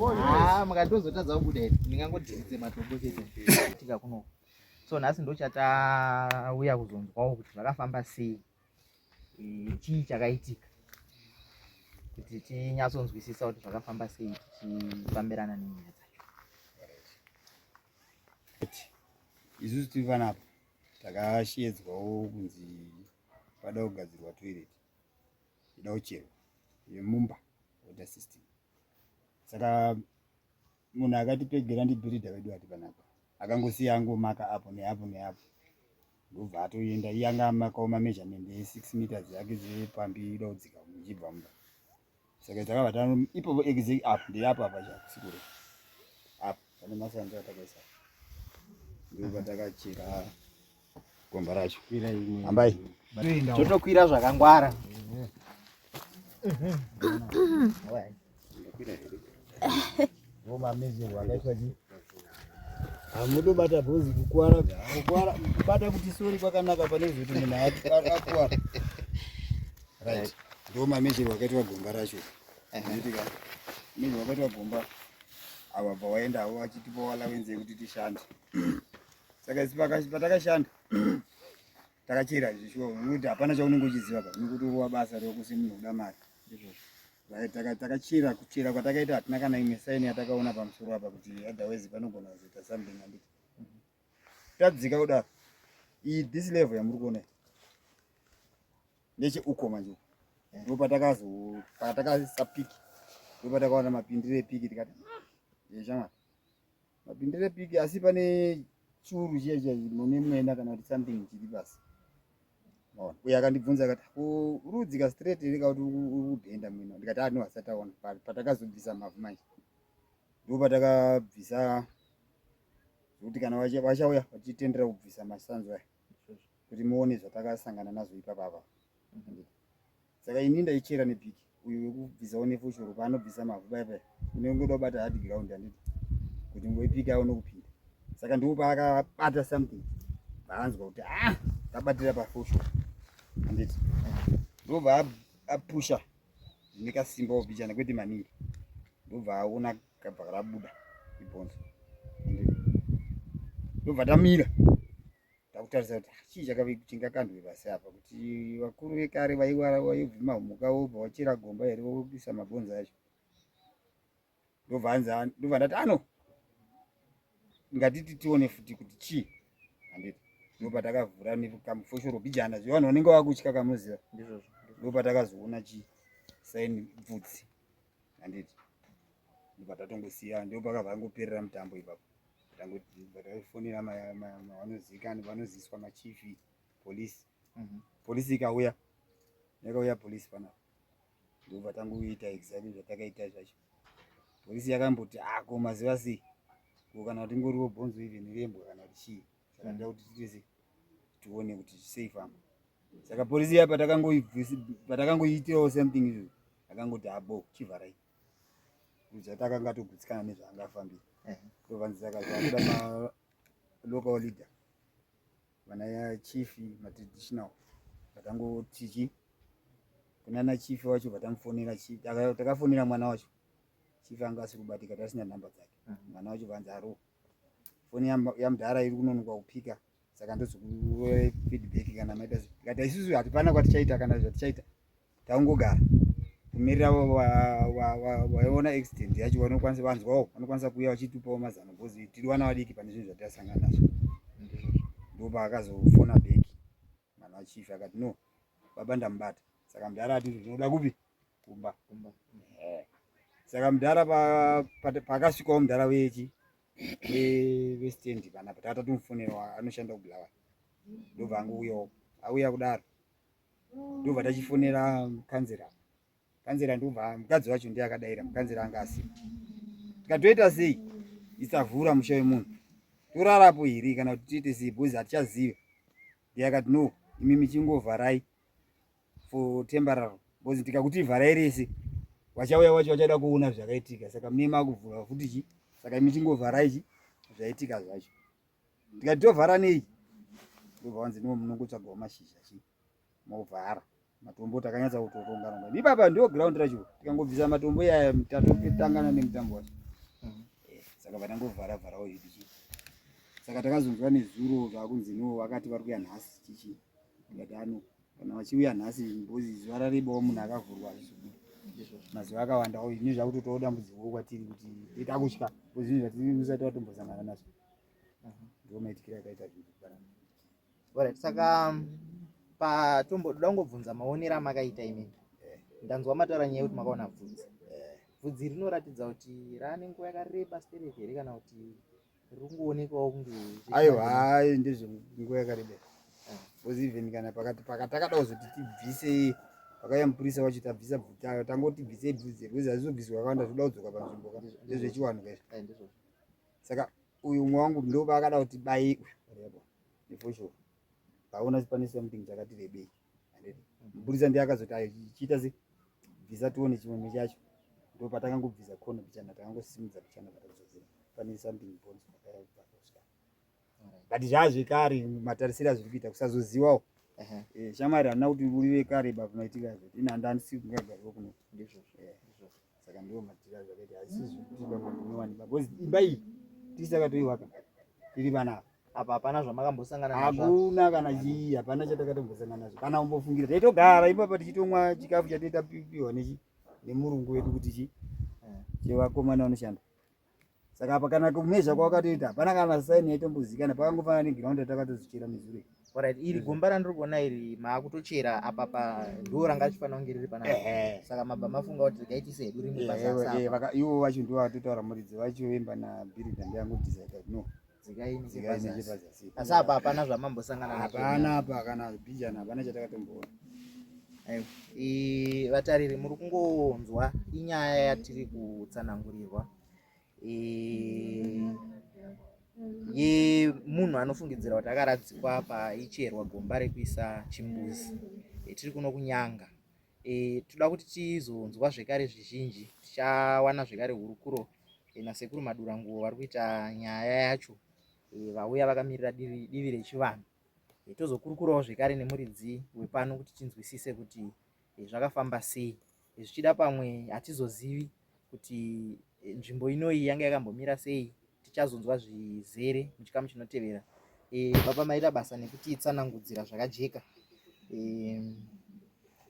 Ah, mukatozotadza kubuda here ndingangodhiridze matombo chete tika kuno so nhasi ndochatauya kuzonzwawo kuti zvakafamba sei eh, chii chakaitika kuti tinyatsonzwisisa kuti zvakafamba sei tichifambirana nenyaya dzacho. Isusu tiri panapa takashedzwawo kunzi pada kugadzirwa toilet ida kucherwa yemumba water system. Saka munhu akatipegera ndibhiridha vedu ati panapa akangosiya angomaka apo neapo neapo ndobva atoenda iye anga amakawo mameasurement e6 meters yake dzepambi ida kudzika ichibva mumba. Saka takabva ta ipopo exact apo ndeapo apa chakusikure apo pane masanzu atakaisa ndipo patakachera gomba racho. Hambai totokwira zvakangwara. Hamutobata bhozi kukwara kukwara kubata kuti sori kwakanaka pane kuti munhu akuwara. Right, ndo mamezhero akaitwa gomba racho. Nditika mezhero akaitwa gomba ava bva waenda avo vachitipa allowance yekuti tishande. Saka isu patakashanda takachera zvishuwa nekuti hapana chaunenge uchiziva ka nekuti uwa basa rekusi munhu uda mari. Takachera kuchera kwatakaita hatina kana imwe saini yatakaona pamusoro apa kuti otherwise panogona kuzoita something handiti. Tadzika kudaro iyi this level yamuri kuona neche uko manje uko ndo patakazo patakaisa piki ndo patakaona mapindiro epiki tikati yeshamwari mapindiro epiki asi pane churu chiya chiya mune mwena kana kuti something chiri pasi. Maona uye akandibvunza akati uri kudzika straight here kana kuti uri kubhenda mwena? Ndikati ah no asati aona. Patakazobvisa mavhu manje ndo patakabvisa zvekuti kana vachauya vachitendera kubvisa masanzu aya kuti muone zvatakasangana nazvo ipapa apa. Saka ini ndaichera nepiki uyu wekubvisawo nefoshoro paanobvisa mavhu paya paya unenge uda kubata hard ground handiti kuti ngoipiki aone kupinda. Saka ndipo paakabata something paanzwa kuti ah tabatira pafoshoro handiti ndobva apusha zvine kasimba obichana kwete maningi ndobva aona kabva rabuda ibhonzo ndobva tamira takutarisa kuti ah, chii chakave chingakandwe pasi apa kuti vakuru vekare vaiwara vaibvuma mhuka vobva vachera gomba here vobisa mabhonzo acho. Ndobva anzi ndobva ndati ano ngatiti tione futi kuti chii handiti. Ndopatakavhura nekamufoshoro bijana zve vanhu vanenge vakutya kamuziva ndizvozvo. Ndopatakazoona chii saini bvudzi handiti. Ndobva tatongosiya ndopakabva angoperera mutambo ipapo. Taifonera vanozivikanwa vanoziswa machifi polisi. Polisi ikauya yakauya polisi panapa ndobva tangoita exactly zvatakaita zvacho. Polisi yakamboti ah ko maziva sei ko kana kuti ngoriwo bhonzo even rembwa kana kuti chii saka ndoda kuti tiite sei tione kuti sei famba. Saka polisi iya patakangoiitirawo something izvozvo akangoti abo chivharai kudza takanga togutsikana nezvaangafambira. Ndovanzi saka zvakuda ma local leader vana chief matraditional vatangoti chi kunana chief wacho vatamufonera chief takafonera mwana wacho chief anga asiri kubatika tasina nhamba dzake. Mwana wacho vanzi aro foni yamudhara iri kunonoka kupika saka ndozokuve feedback kana maita sei. Tikati isusu hatipana kwatichaita kana zvatichaita tangogara kumirira vaiona accident yacho vanokwanisa vanzwawo vanokwanisa kuuya vachitipawo mazano because tiri vana vadiki pane zvinhu zvatasangana nazvo. Ndopaakazofona back mwana wachief akati no baba ndamubata. Saka mudhara ati ndinoda kupi kumba. Saka mudhara paakasvikawo mudhara wechi westand panapa tata tomufonera anoshanda kuBulawayo ndobva angouyawo auya kudaro ndobva tachifonera kanzera. Kanzera ndobva mukadzi wacho ndiye akadaira mukanzera anga asipo. Tikatoita sei isavhura musha wemunhu torarapo here kana kuti tiite sei because hatichazive. Ndiye akati no imi michingovharai for temporary because ndikakuti vharai rese vachauya vacho vachada kuona zvakaitika saka mune makuvhura futi chi saka imi chingovharai chi zvaitika zvacho. Ndikati tovhara nei ndobva vanzi no munongotsvagawo mashizha chi movhara. Matombo takanyatsa kutoronga ronga. Ipapa ndio ground racho. Tikangobvisa matombo yaya tatotangana nemutambo wacho. Eh, saka vatangovhara vharawo hedu chi. Saka takazonzwa nezuro zvakunzi no vakati vari kuya nhasi chichi. Tikati ano kana vachiuya nhasi mbozi zuva rarebawo munhu akavhurwa hazvizobuda. Mazuva akawandawo ini zvakutotawo dambudziko kwatiri kuti toita kutya because zvinhu zvatisati watombosangana nazvo. Ndiwo maitikiro akaita zvinhu panapa. Alright, saka patomboda kungobvunza maonero amakaita imimi. Eh. Ndanzwa mataura nyaya yekuti makaona bvudzi. Eh. Bvudzi rinoratidza kuti raane nguva yakareba stereki here kana kuti riri kungoonekawo kunge Aiwa, hayi ndezvenguva yakareba. Because even kana pakati pakatakada kuzoti tibvise pakauya mupurisa wacho tabvisa bvudzi ayo tangoti bvisei bvudzi because hazvizobviswa kakawanda zvoda kudzoka panzvimbo ka ndezvechiwanhu kaizvo. Eh, ndizvozvo. Saka uyu umwe wangu ndopaakada kuti baye uyu nefoshoro paona pane something chakati rebei handiti mupurisa ndiye akazoti ayo chiita se bvisa tione chimwe chacho ndo patakangobvisa kona pichana takangosimudza pichana patakuzozira pane something bones pakasvika but zvazvekare matarisiro azviri kuita kusazoziwawo eh, shamwari handina kuti uri vekare ba pamaitika izvo ini handandisi kungagariwo kuno ndizvozvo eh. saka ndiwo madhira zvakaita asi zvekuti pamwe ndinowanikwa because imba iyi tisi takatoiwaka tiri vanapa apa hapana zvamakambosangana nazvo hakuna kana chii hapana chatakatombosangana nazvo kana kumbofungira taitogara ipapa tichitomwa chikafu chatoita piwa nechi nemurungu wedu kuti chi eh. chevakomana vanoshanda saka apa kana kumezha kwakatoita hapana kana saini yaitombozikanwa pakangofanana negiraundi yatakatozochera mizure Alright, iri gomba randiri kuona iri maakutochera apa pa ndo ranga richifanira kunge riri panapa saka mabva mafunga kuti regai tiise hedu rimwe pazasi apa ivo vacho ndivo vatotaura muridzi vacho vemba nabhiridha ndiyangodhisaida no dzikai dzikai nechepazasi nechepazasi asi apa hapana zvamambosangana nazvo hapana apa kana bhijana hapana chatakatombona Aiwa, vatariri muri kungonzwa inyaya yatiri kutsanangurirwa yemunhu anofungidzira kuti akaradzikwa paicherwa gomba rekuisa chimbuzi. Tiri kuno kuNyanga. Toda kuti tizonzwa zvekare zvizhinji, tichawana zvekare hurukuro naSekuru Maduranguwo vari kuita nyaya yacho vauya vakamirira divi rechivanhu. Tozokurukurawo zvekare nemuridzi wepano kuti tinzwisise kuti zvakafamba sei. Zvichida pamwe hatizozivi kuti nzvimbo inoyi yanga yakambomira sei, tichazonzwa zvizere muchikamu chinotevera. Baba maita basa nekutitsanangudzira zvakajeka.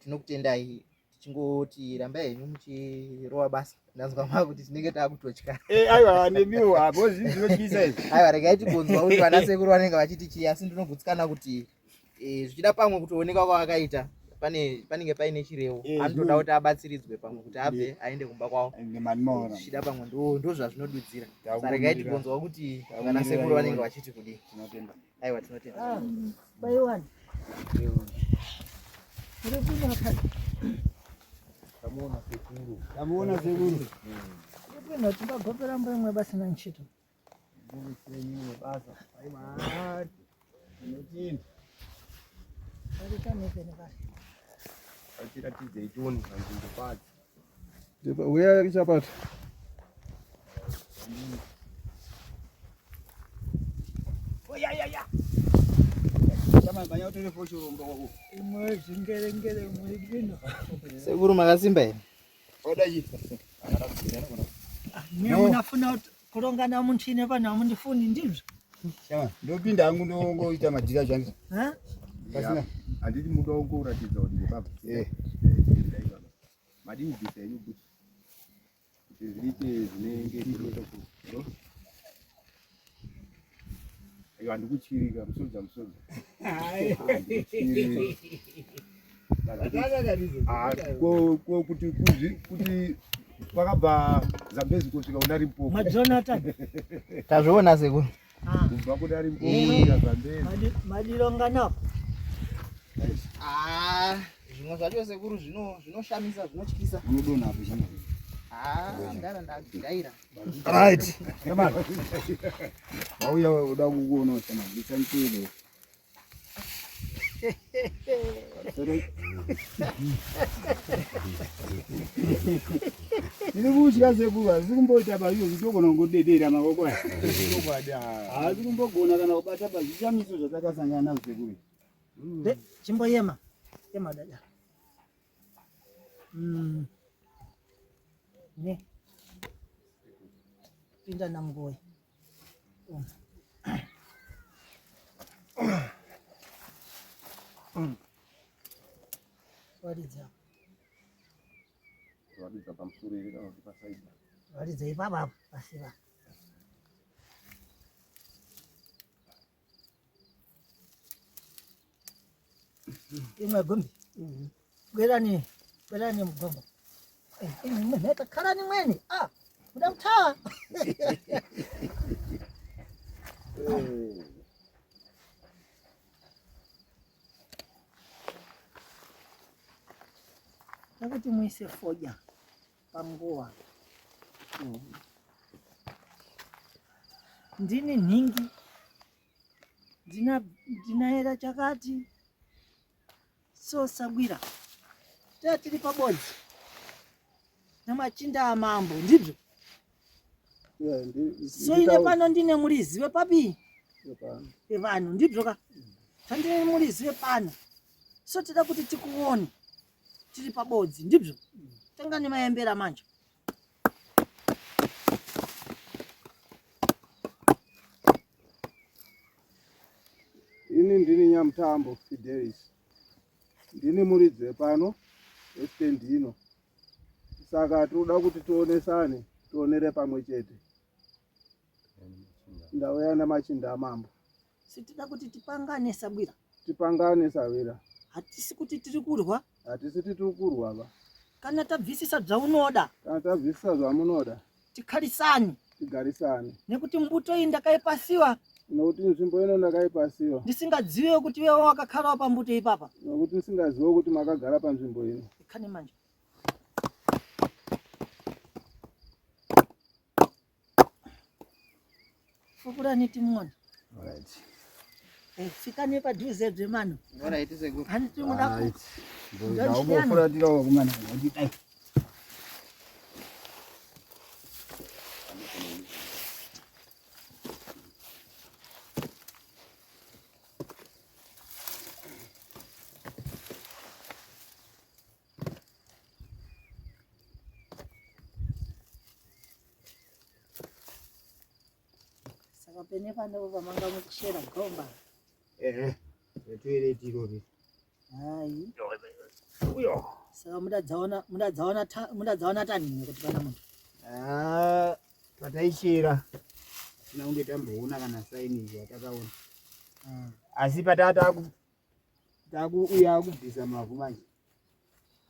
Tinokutendai tichingoti rambai henyu muchirova basa. Ndanzwa makuti tinenge takutotya. Eh, aiwa nemiwo hapo zvinhu zvinotyisa izvi. Aiwa regai tigonzwa kuti vana sekuru vanenge vachiti chii asi ndinogutsikana kuti eh, zvichida pamwe kutooneka kwavakaita pane panenge paine chirevo eh, anotoda kuti abatsiridzwe pamwe kuti abve aende kumba kwavo zvichida pamwe ndo zvazvinodudzira saka regai tigonzwa kuti vana sekuru vanenge vachiti kudii. Aiwa tinotenda. Ah, baiwani. Tamuona sekuru. Tamuona sekuru. Bwino tingagopera mbwe basa na ntchito. Basa. Aiwa. Tinotenda. Palikanizeni basi. Achiratidze itoni panzvimbo padzo. Uya chapati. Sekuru makasimba here? Munafuna kulongana munthu ine pano amundifuni ndizvo. Ndopinda hangu ndongoita madhira acho pasina. Handiti muda kungoratidza kuti ndepapa. Eh. Madii kubvisa henyu bhutsu kuti zviite zvinenge zvino. Aiwa handikutyirika musoja musoja. Handikutyiri. Ah, ko kuti kuti kwakabva Zambezi kusvika kuna Limpopo. Majonathan. Tazviona sekuru. Ah. Kubva kuna Limpopo kusvika Zambezi. Madilonga nako. Ah, zvimwe zvacho sekuru zvinoshamisa zvinotyisa. Unodonha apo chama. Ah, ndara ndajaira. Right. Come on. Wauya uda kukuona chama. Ndisantile. Ndiri kutya sekuru, hazisi kumboita paiyo zvichogona kungodedera maoko aya. Haasi kumbogona kana kubata pazvishamiso zvatakasangana nazvo sekuru. Chimboyema. Yema dada. Ne. Pinda namgoyi. Waridza. Waridza pamusoro here kana kuti pasaidi? Waridza ipapa pasiva. Imwe gombi. Bwerani, bwerani mugomba. Imwe mheta khalani mweni. Ah, muda mtaa. Nakuti muise foja panguwa. Ndini nhingi. Ndina ndinaera chakati. So sagwira. Taya tiri pabodzi. Namachinda amambo ndizvo. Yeah, So ine pano ndine murizi wepapi wevanhu ndizvo ka. Tandine murizi wepano. So tida kuti tikuone tiri pabodzi ndizvo. Tanga nemaembera manje. Ini ndini Nyamutambo Fidelis, ndini muridzi wepano westendi ino, saka tinoda kuti tionesane tionere pamwe chete. Ndauya namachinda amambo. Sitida kuti tipangane sabwira. Tipangane sawira. Hatisi kuti tiri kurwa. Hatisi tiri kurwa ba. Kana tabvisisa zvaunoda. Kana tabvisisa zvamunoda. Tikharisane. Tigarisane. Nekuti mbuto iyi ndakaipasiwa. Nokuti nzvimbo ino ndakaipasiwa. Ndisingazive kuti iwe wakakhalawo pambuto ipapa. Nokuti ndisingazive kuti makagara panzvimbo ino. Ikhane manje. Fukurani timuone. Alright. Fikani padhuze zvemano. Alright, sekuru. Handiti muda ku. Right. Ndaubofuratirawo kumana kuti dai. Saka pene pano pamanga mukushera gomba. Ehe. Toilet irori. Hai. Saka mudadzaona mudadzaona mudadzaona tanini kuti pana muntu. Ah, pataichera tina kunge tamboona kana saini yatakaona. Asi patata takuuya kubvisa mavhu manje.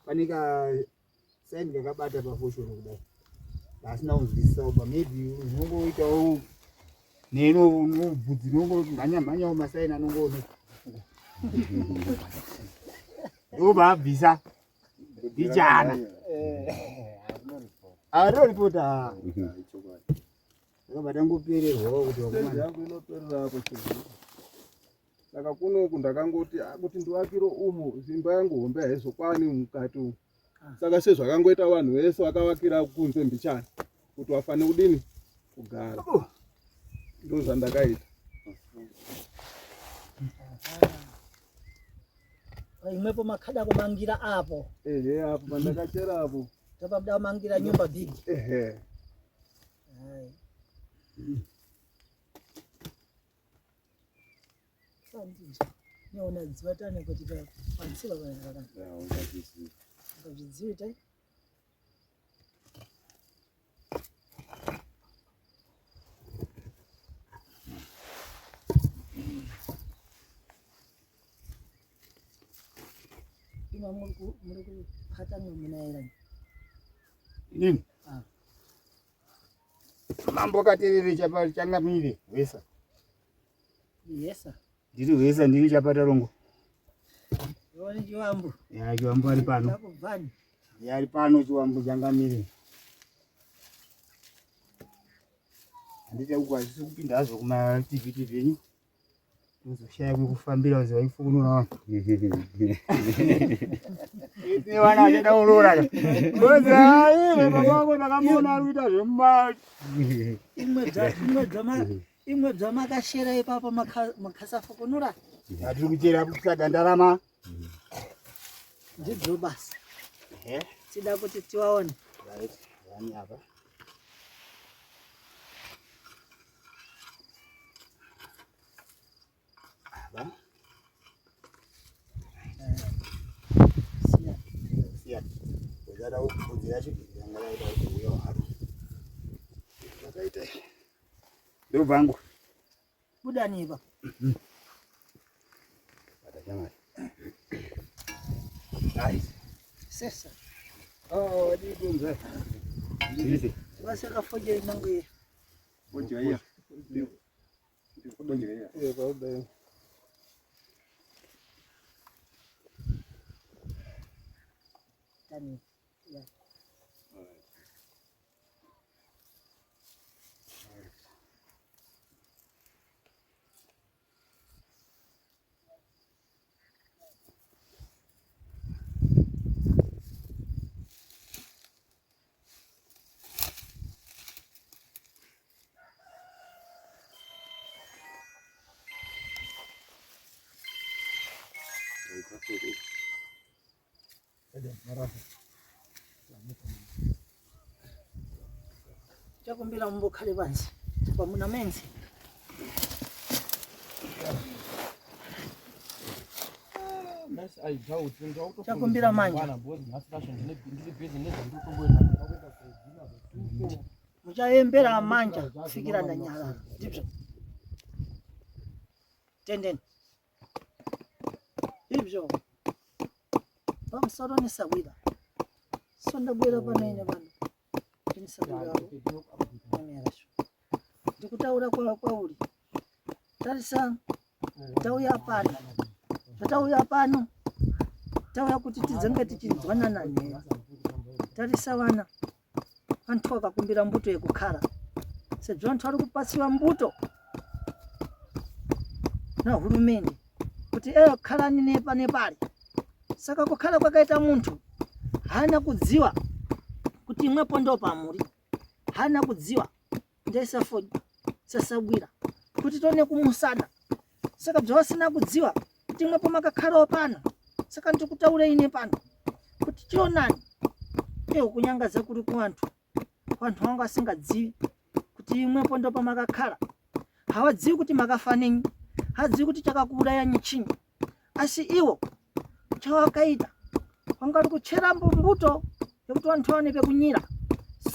Pane ka saini kakabata pafoshoro kudai. Asina kunzwisisawo pa maybe unongoitawo neno bvudzi rinongomhanya mhanyawo masaini anongooneka. Ndobabvisa mbichana. Anoripota. Akabva tangopererwawo kuti Stendi vakomana. yangu inoperera apo sekuru. Saka kunoku ndakangoti kuti ndivakire umu imba yangu hombe haizokwani mukati umu. Saka sezvakangoita vanhu vese vakavakira kunze mbichana kuti vafane kudini kugara. Ndozvandakaita. Imwepo makhada kumangira apo. Ehe, apo pandakachera apo. Topabuda kumangira nyumba big. Ehe. Hai. Sandizvo. Neona dziva tane kuti pansiva kana. Ungazvizivi tai. Ima muri kuphata mwemunaira. Inini? Ah. Mambo katerere changamire hwesa. Yesa. Ndiri hwesa ndiri chapatarongo. Iwoni chiwambu. Ya chiwambu ari pano. Chakubvani. Ya ari pano chiwambu changamire. Handiti uku hazvisi kupinda hazvo kuma TV TV enyu. Uzoshaya kwekufambira uzi vaifukunura vanhu. Ine vana vachada kuroora. Ngozi hayi baba vangu ndakamuona ari kuita zvemuma. Imwe dzamakashera ipapo makasafukunura. Hatiri kuchera kutsvaga ndarama. Ndidzo basa. Ehe. Tida kuti tiwaone. Right, vani apa. Apa. Siya. Siya. Uchada bvudzi yacho yanga yaida kuti uye haro. Zvakaita. Ndobvangu. Budani ipa. Bata chamari. Right. Sesa. Oh, wadii mzee. Ndiri. Vaseka foje nangu ye. Fodya iya. Fodya iya. Eh, paudai. Tani. Ya. Chakumbira mumbokhale pansi. Pamuna menzi. Chakumbira manja. Muchaembera manja kufikira ndanyarara. Ndizvo. Tendeni. Ndizvo. Pamusoro nesawira. So ndabwera pano ine pano. Ndinisawira wavo. Ndikutaura kwauri. Tarisa tauya pano. Tatauya pano. Tauya kuti tidzenge tichinzwanana newe. Tarisa vana. Vantu vakakumbira mbuto yekukara. Sezvo vantu vari kupasiwa mbuto nahurumende kuti eyo kharani nepa nepari. Saka kukhala kwakaita muntu haana kudziwa kuti imwepo ndo pamuri. Haana kudziwa ndaisa fodya sasabwira kuti tione kumusana. Saka bzvavasina kudziwa kuti imwepo makakhalawo pano. Saka ndikutaura ine pano kuti chionani ewo kunyangadza kuri kuvantu. Vantu vanga vasingadzivi kuti imwepo ndo pamakakhala. Havadzivi kuti makafa nenyi, havadzivi kuti chakakuurayanyi chinyi. Asi iwo chavakaita vanga vari kuchera mbuto yekuti vantu vaone pekunyira.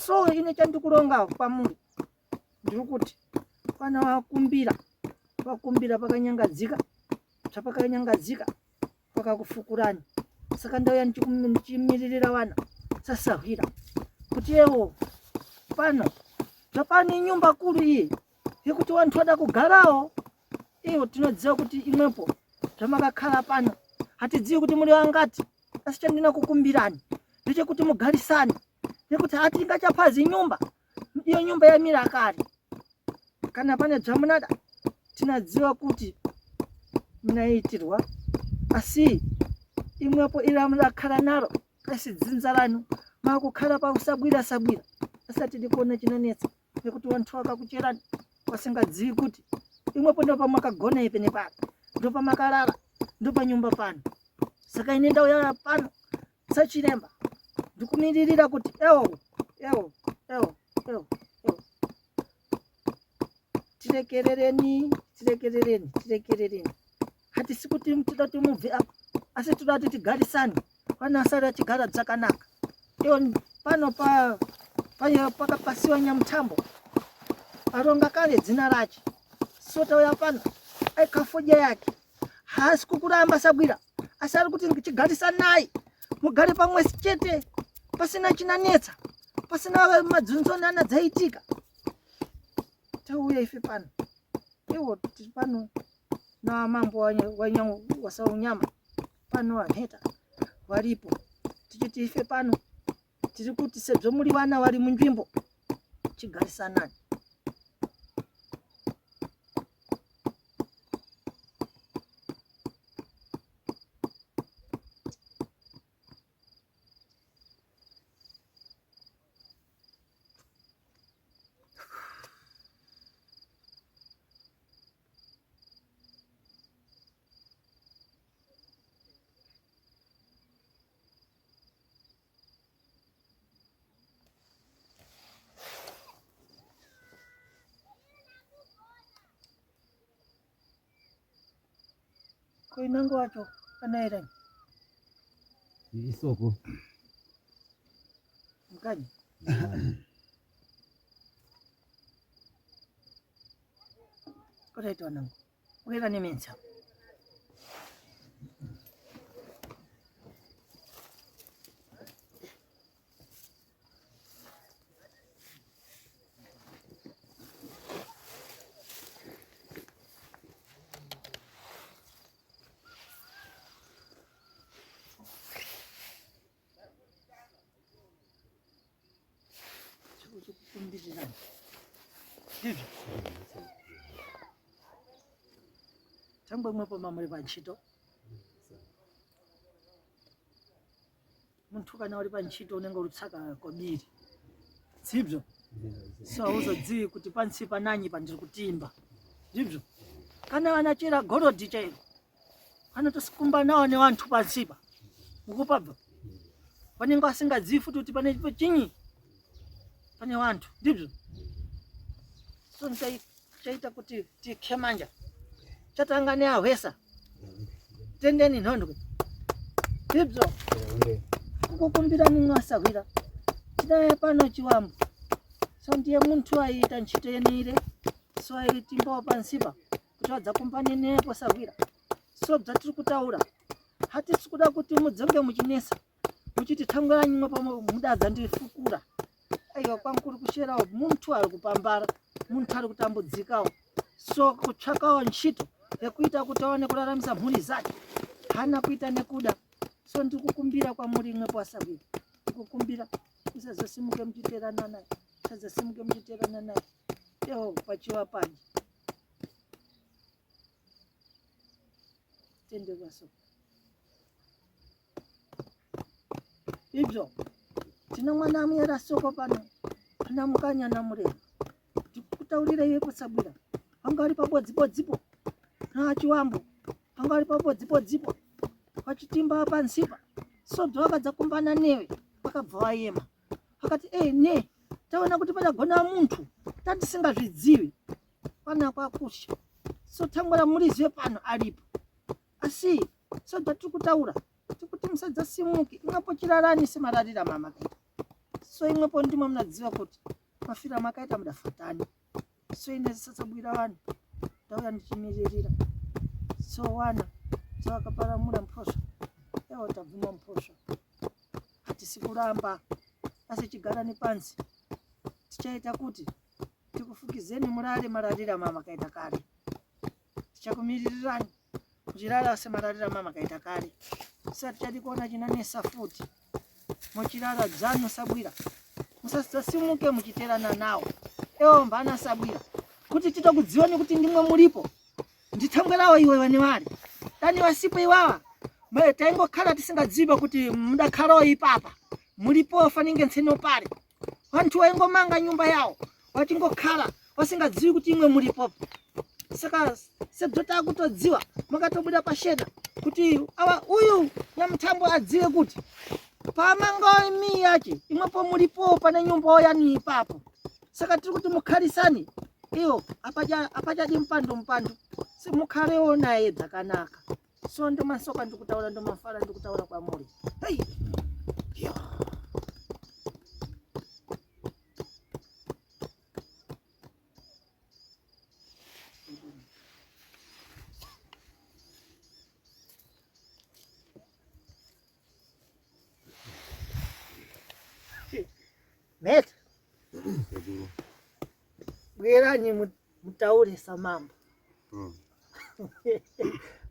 So ine chandikuronga kwamuri ndiri kuti vana vakumbira vakumbira pakanyangadzika zvapakanyangadzika vakakufukurani. Saka ndauya ndichimiririra vana sasahwira kuti ewo pano zvapane nyumba kuru iyi yekuti vantu vada kugarawo. Iwo tinodziva kuti imwepo zvamakakhala pano hatidzivi kuti muri vangati, asi chandina kukumbirani ndechekuti mugarisane, nekuti hatingachapazi nyumba iyo nyumba yamira kare. Kana pane zvamunada tinadziva kuti munaitirwa, asi imwepo iri ramunakhala naro asi dzinza ranu makukhala pakusabwira sabwira, asi atidi kuona chinonetsa nekuti vantu vakakucherani vasingazivi kuti imwepo ndo pamakagona ipe nepano ndo pamakarara ndo panyumba pano. Saka ine ndauya pano sachiremba ndikumiririra kuti ewo ewo ewo ewo ewo tirekerereni tirekerereni tirekerereni. Hatisi kuti tinoda kuti mubve apa, asi toda kuti tigarisane vanasara tigara zvakanaka. Iwo pano pakapasiwa Nyamutambo aronga kare dzina rache. So tauya pano aikafodya yake haasi kukuramba sabwira, asi ari kuti chigarisanai mugare pamwe chete pasina chinanetsa, pasina madzunzonana dzaitika. Tauya ife pano iwo tiri pano namambo waSaunyama pano vaMheta varipo, tichiti ife pano tiri kuti sezvo muri vana vari munzvimbo chigarisanani. Ko inango wacho anaira Isoko. Mukanya. Alright wanangu. Bwera nemenza. Ndizvo. Tangwe mwepo mamuri pantchito. Munthu kana uri pantchito unenge uri kutsaka kobiri. Sibzo? So hauzodzivi kuti pansi pananyi pandiri kutimba. Ndizvo? Kana vanachera gorodhi chairo vanotosikumbanawo nevantu pansipa mukupabva vanenge vasingazivi futi kuti pane chinyi pane vantu ndizvo so chaita kuti tikhe manja chatanga neahwesa tendeni nhondwe ndizvo kukukumbira mumwe asahwira tinaye pano chiwambo so ndiye muntu aiita ntchito yenire so aitimbawo pansipa kuti vadzakumbane nepo sahwira so bzatiri kutaura hatisi kuda kuti mudzonge muchinesa muchiti tangwera nyimwe pamwe mudadza ndifukura aiwa kwangu kuri kusherawo muntu ari kupambara muntu ari kutambudzikawo so kutsvakawo ntchito yekuita kuti aone kuraramisa mhuri zake hana kuita nekuda so ndiri kukumbira kwamuri imwepo asahwira ndikukumbira musazosimuke muchiteerana naye musazosimuke muchiteerana naye eho pachiwa panje tende so ibzo tina mwana amuyera soko pano ana mukanya namurema ndikutaurira iwe pasabwira vanga vari pabodzibodzipo naachiwambo vanga vari pabodzibodzipo vachitimba pansipa sobva vakadzakumbana newe vakabva vayema vakati e ne taona kuti padagona muntu tatisingazvidzivi pana kwakusha so tangwara murizive pano aripo asi so zvatiri kutaura tikuti musadzasimuke imwepo chirarani semararira mamakaita so imwepo ndimwe munadziva kuti mafiro amakaita mudafatani so ine zisasabwira vanhu ndauya ndichimiririra so wana so akaparamura mphosva ewo tabvuma mphosva hatisi kuramba asi chigarani pansi tichaita kuti tikufukizeni murare mararira mamakaita kare tichakumiririrani muchirara semararira mamakaita kare sati chadi kuona chinanesa futi muchirara dzanu sabwira musasasimuke muchiterana nawo ewo mbana sabwira kuti titokudziwani kuti ndimwe mulipo nditangwerawo iwe vane vari dani vasipo iwawa taingokhala tisingadziva kuti mudakhalawo ipapa mulipo faninge ntseno pale vantu waingomanga nyumba yawo wachingokhala wasingadzivi kuti imwe muripopo saka sezvo takutodziwa makatobuda pashena kuti awa uyu nyamutambo adzive kuti pamanga mii yache imwepo muripo pane nyumba yani ipapo saka tiri kuti mukhalisani iyo apachadi mupando mupando simukhalewo naye dzakanaka so ndomasoka ndikutaura ndomafara ndikutaura kwamuri hey. Yeah. Meta. Bweranyi mutaure samambo.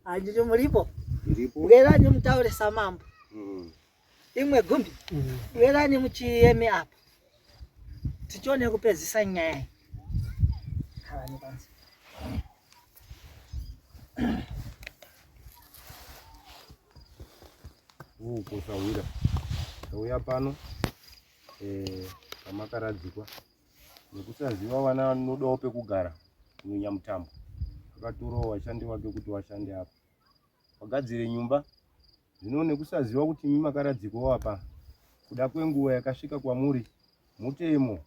Handiti muripo? Bweranyi mutaure samambo. Imwe gumbi. Bweranyi muchiyeme apa. Tichione kupedzisa nyaya. Khalani pansi. Uko sawira. Tauya pano pamakaradzikwa nekusaziva vana vanodawo pekugara Nyamutambo akatorawo vashandi vake kuti vashande apa vagadzire nyumba zvino nekusaziva kuti imi makaradzikwawo apa kuda kwenguva yakasvika kwamuri mutemo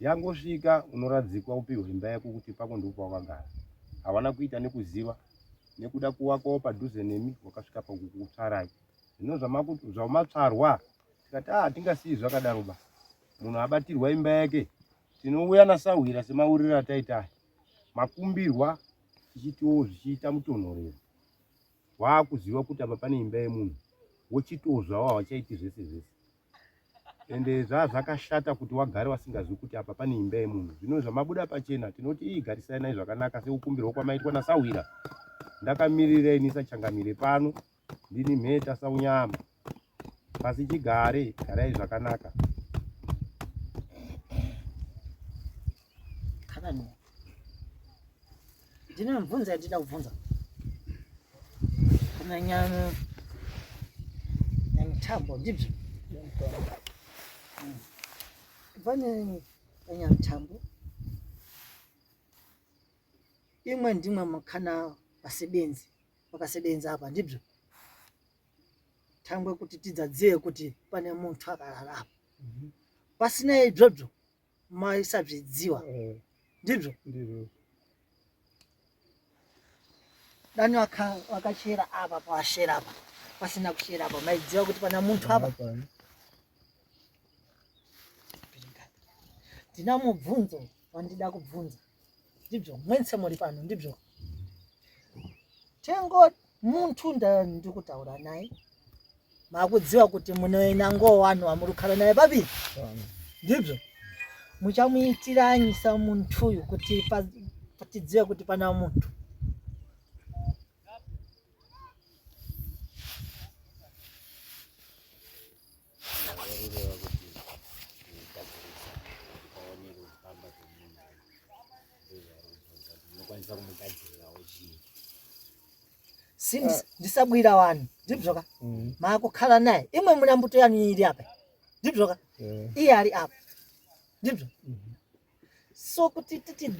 yangosvika unoradzikwa upihwe imba yako kuti pako ndipo pawakagara havana kuita nekuziva. Nekuda kuwakawo padhuze nemi wakasvika pakukutsvarai. Zvino zvamatsvarwa tikati ah hatingasiyi zvakadaro ba. Munhu abatirwa imba yake tinouya nasahwira semauriro ataita aya. Makumbirwa tichitiwo zvichiita mutonhorero. Waakuziva kuti apa pane imba yemunhu wochitozvawo havachaiti zvese zvese. Ende zvaa zvakashata kuti wagare wasingazivi kuti apa pane imba yemunhu. Zvino zvamabuda pachena tinoti ii garisanai zvakanaka sekukumbirwa kwamaitwa nasahwira. Ndakamirira ini sachangamire pano ndini mheta saunyama. Pasi chigare garai zvakanaka. Ndine mubvunzo yandida kubvunza. Kuna Nyamutambo ndizvo? Pane Nyamutambo imwe ndimwe makana vasebenzi vakasebenza apa ndizvo? Tangwe kuti tidzadziye kuti pane muntu akarara apa. Pasina izvozvo maisazvidziwa eh. ndizvo dani vakachera apa pavashera apa pasina kuchera apa maidziva kuti pana muntu apa ndina mubvunzo wandida kubvunza ndibzo mwense muri pano ndibzo tengo muntu ndikutaura naye makudziwa kuti munoenango wanhu wamurikukhala naye papi ndibzo muchamuitiranyi samuntuyu kuti tidziwe kuti pana muntu Zvaireva kuti kugadzirisa kuti paoneke kuti pamba pemunhu ndozvaari kubvunza kuti munokwanisa kumugadzirirawo chii. Si ndisabwira vanhu ndibzoka maakukhala naye imwe muna mbuto yanu iri apa ndibzoka iye ari apa ndibzo so kuti titi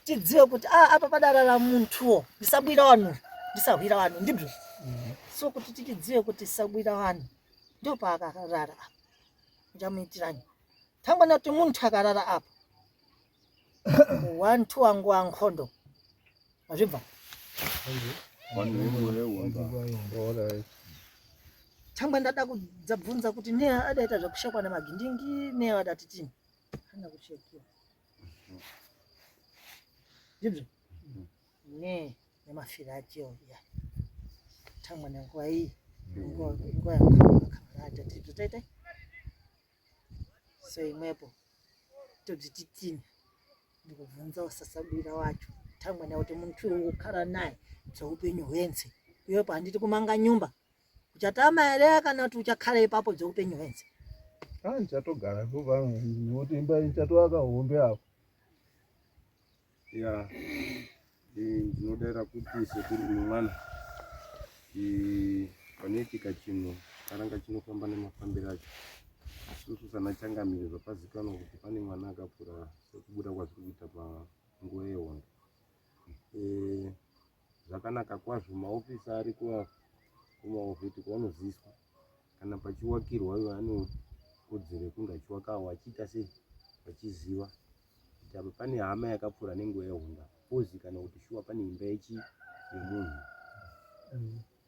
tidzive kuti ah, apa padarara muntuwo ndisabwira vanhu ndisahwira vanhu ndibzo so kuti tichidzive kuti sabwira vanhu ndopaakarara apa muchamuitirani tangwana kuti muntu akarara apa wantu wangu wankhondo azvibva tangwa ndada kudzabvunza kuti ne adaita zvekushekwa nemagindingi ne adati tini hana kushekiwa ndizvo ne nemafira acho ya tangwa nenguva iyi nguva yakamara tibzo taita so imwepo tobzititini ndikubvunza usasabwira wacho tangwa nekuti muntu uyu ukukhala naye dzeupenyu hwense iwepo handiti kumanga nyumba Uchatama here kana kuti uchakhala ipapo dzeupenyu hwense? Ah, ndichatogara pano nekuti imba ndichatovaka hombe apo. Ya, ndinodaira kuti sekuru uyu mwana eh, panoitika chinhu karanga chinofamba nemafambiro acho. Isusu sana changamire zvapazikanwa kuti pane mwana akapfura sekubuda kwazviri kuita panguva yehondo. Eh, Zvakanaka kwazvo maofisi ari kumaofiti kwaunoziviswa kana pachiwakirwa ivo ane kodzero yekunge achiwakawo achiita sei vachiziva kuti apa pane hama yakapfuura nenguva yehondo apa pozikana kuti shuwa pane imba yechi yemunhu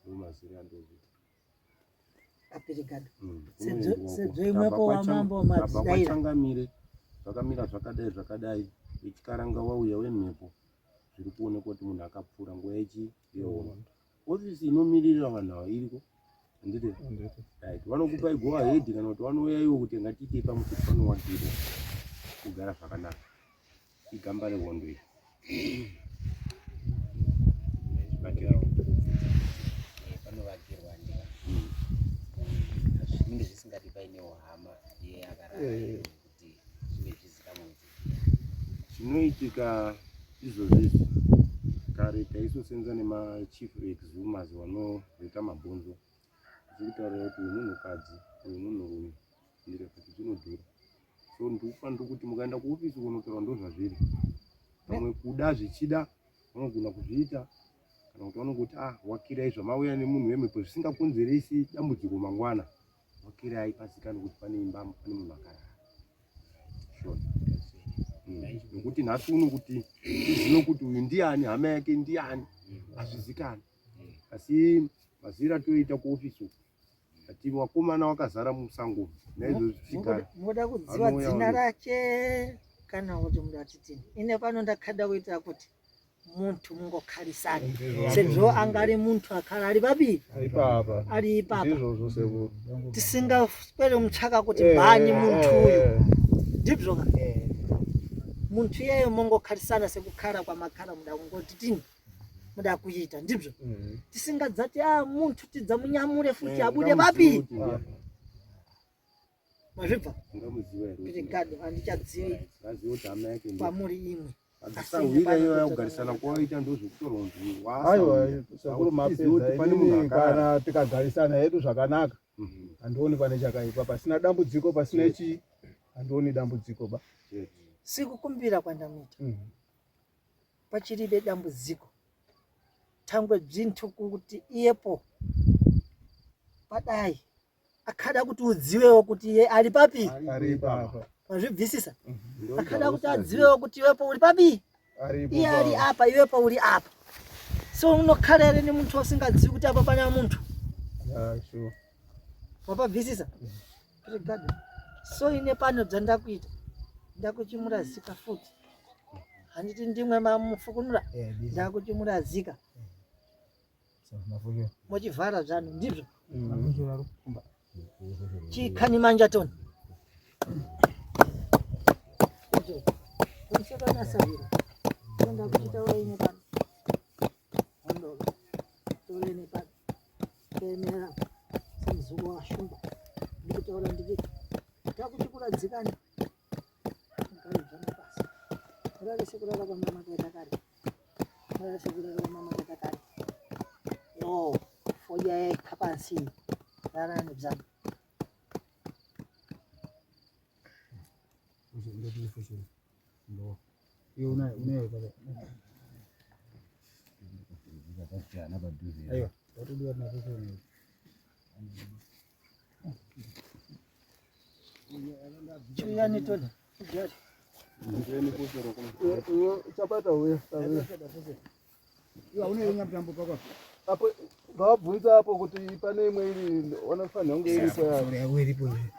ndomaziviro andozviita. Apirigado. Sedzvo imwepo wamambo madzidai. Kwachangamire zvakamira zvakadai zvakadai vechikaranga wauya wemhepo zviri kuonekwa kuti munhu akapfuura nguva yechi yehondo. Ofisi inomirira vanhu ava iriko handiti? Right. Vanokupai go ahead kana kuti vanouya ivo kuti ngatiitei pamwe kuti panowakirwa kugara zvakanaka. Igamba rehondo iri. Panovakirwa ndika zvinenge zvisingadi painewo hama yeakarara kuti zvinge zvizikamwe kuti Chinoitika izvozvi izvi kare taisosenza nemachief exhumers vanoita mabhonzo tichikutaurira kuti uyu munhukadzi uyu munhurume ndikati zvinodhura so ndikupa ndikuti mukaenda kuofisi kunotaura ndozvazviri pamwe kuda zvichida vanogona kuzviita kana kuti vanongoti ah wakirai zvamauya nemunhu wemhepo zvisingakonzeresi dambudziko mangwana wakirai pasikani kuti pane imba pane munhu akarara sure nekuti nhasi uno kuti tizive kuti uyu ndiani hama yake ndiani Hazvizikani. Asi mazira toita kuofisi uku. Ati wakomana wakazara musango umu. Naizvozvo tichigara. Munoda kudziva Anouya dzina uyu. rake kana kuti muda titini? Ine pano ndakada kuitira kuti muntu mungokhalisana sezvo anga ari muntu akhala ali papi Ipapa. ali ipapa Ndizvozvo sekuru. tisingaswere mutsvaka kuti mbani muntu uyu ndibzo ka muntu iyeyo mongokhalisana sekukhala kwamakhala muda kungoti tini muda kuita ndibzo tisingadzati a muntu tidzamunyamure futi abude papi mazvibva Ungamuziva here? pirigado handichadzivi Ngazive kuti hama yake ndiye. kwamuri imwe Asahwira iyoyo yakugarisana kwawaita ndozvekutorwa nzvimbo. Aiwa sekuru mapedza Pane munhu inini akarara. kana tikagarisana hedu zvakanaka handioni pane chakaipa pasina dambudziko pasina chii handioni dambudziko ba. Sikukumbira kwandamuita pachiribe dambudziko tangwe dzinthu kuti iyepo padai akada kuti udziwewo kuti iye ari papi Ari ipapa. wazvibvisisa akada kuti adziwewo kuti iwepo uri papi Aripo. iye ari apa iwepo uri apa so unokhala here nemunthu usingadziwi kuti apa pana munthu Yeah, sure. wapabvisisa Brigade. So ine pano dzandakuita ndakuchimurazika futi handiti ndimwe mamufukunura ndakuchimurazika mochivhara zvanu ndizvo chikhani manja toni konsekanasavira tonda kuchitaura ine pano ondoka taura ine pano kuemera semuzukuru washumba ndikutaura ndikiti takuchikuradzikani mugaribvana pasi murare sekurara kwamama kaita kare murare sekurara kwamama kaita kare yo fodya yekha pansi rarani bzanu chiuyani toni ugare Chapata uya. Apo ngavabvunze apo kuti pane imwe iri wanofanira kunge iripo yayo.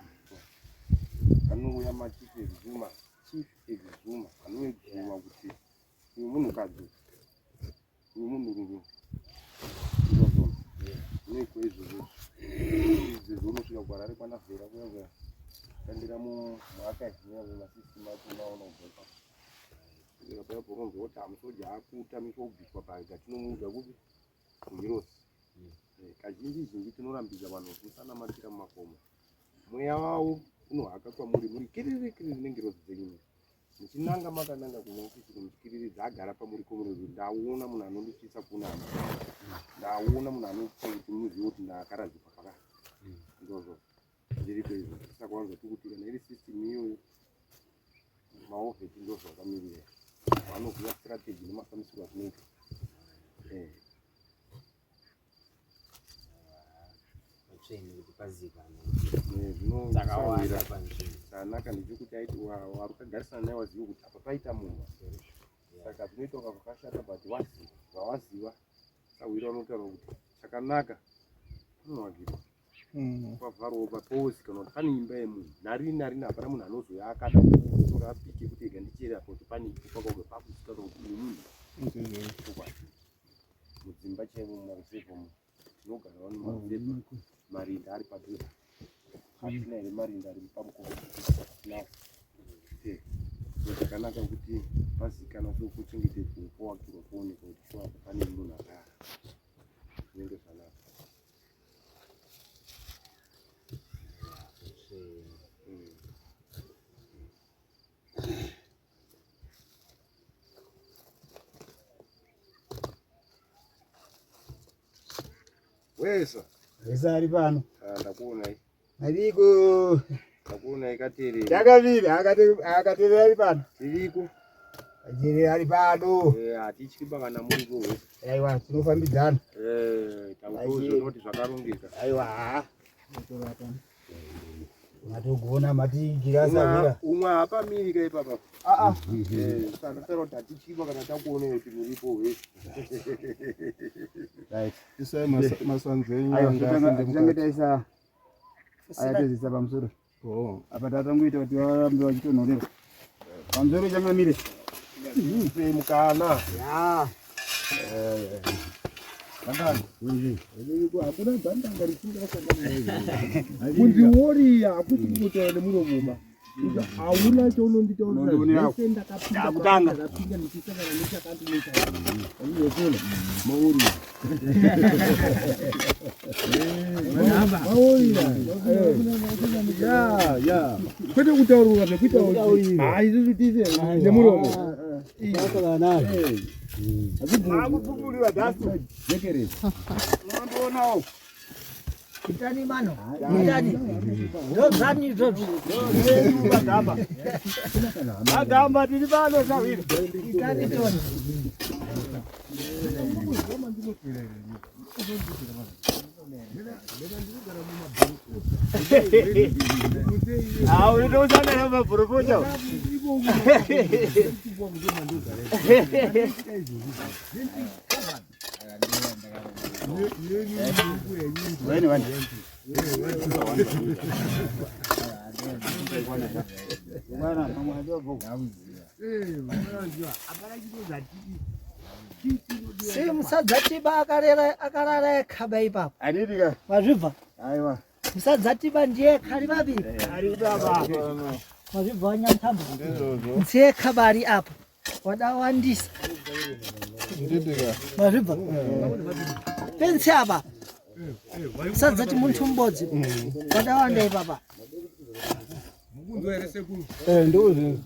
Anouya machief exuma, chief exuma anoexuma kuti uyu munhukadzi uyu munhurume ndizvozvo unoitwa izvozvo izvozvo unosvika kuHarare kwanavhera kuya kuya kandira muarchive muya mumasystem acho unaona kubva ipapo kusvikira paya paunonzwa kuti hamusoja akutamiswa kubviswa paga tinomuudza kupi kuhirosi. Kazhinji zhinji tinorambidza vanhu kuti musanamatira mumakomo mweya wavo unohaka kwamuri muri kiriri kiriri nengirozi dzenyu muchinanga makananga kumaofisi kumuchikiriridza agara pamuri komuri kuti ndaona munhu anondisvitsa kuna hama ndaona munhu anoita kuti muzive kuti ndakaradzikwa pakati ndozvo zviriko izvo saka wanzwa tikuti kana iri system iyoyo maovheti ndozvakamirira vanoziva strategy nemafambisiro azvinoita. Patsvene kuti pazikanwe kuti dzakawanda panzvimbo. Chakanaka ndechekuti aiti wari ukagarisana naye wazive kuti apa paita munhu saka zvinoita kunga zvakashata but waziva zvawaziva sahwira unotaura kuti chakanaka panohwagirwa pavharwa papozi kana kuti pane imba yemunhu narini narini hapana munhu anozouya akada kutora apike kuti ega ndichere apa kuti pane ipo pakaoga pakuzikanwa kuti uyu munhu chokwadi mudzimba chaimo mumaruzevha umu tinogara vano mumaruzevha marinda ari padhuze hatina here marinda ari pamukova tinawo. Zvakanaka kuti pazikanwa sokuchengetedzwa powakirwa poonekwa kuti shuwa apa pane munhu agara zvinenge zvanaka. Wesa. Wesa ari pano. Ah, ndakuonai. Ariko. Ndakuonai katerere. Takavira akaterera ari pano. Tiriko. Katerera ari pano. Eh, hatityi kana muriko wesa. Aiwa, tinofambidzana. Eh, takutoziva kuti zvakarongeka. Aiwa. Matogona matigira Umwe hapamiri ka ipapa. Aa. Saka taura kuti hatichipa kana takuonei kuti muripo hwese. Right. Isai masanzu enyu Aiwa, anga asinde tichange mukati. taisa aya tozisa pamusoro. Oh. Apa tatangoita kuti varambe vachitonhorera. Pamusoro changamire. Ipe mukana. Ya. Hakuna gandanga risingasangani. Kunzi woriya hakusi kungotaura nemuromo ba. Hauna chaunonditaurira Unondionera. zvese ndakapinda Ndakutanga. ndakapinda ndichisangana nechakati nechakati. Aizopona maoriya. Maoriya. Ya ya. Kwete kutaurira zvekuita kuti hayi isusu tise nemuromo. Makupfupuriwa dhasu. Jekerere. Unondionawo. Itani mano, itani. Ndozvani izvozvo. Magamba. Magamba tiri pano sahwira. Itani toni. Ah, unotosangana namabhoropocha. Wani wani. Bwana, mama adogo. Si musadzatiba akarera akarara ekhaba ipapo. Anditi ka. Mazvibva. Aiwa. Musadzatiba ndiye khali vaviri. Ari baba. Mazvibva wanyamutamba. Ndiye khaba ari apa. Wadawandisa. Ndidika. Mazvibva. Pensi apa. Musadzati muntu mubodzi. Wadawanda ipapa. Eh, ndozvinhu.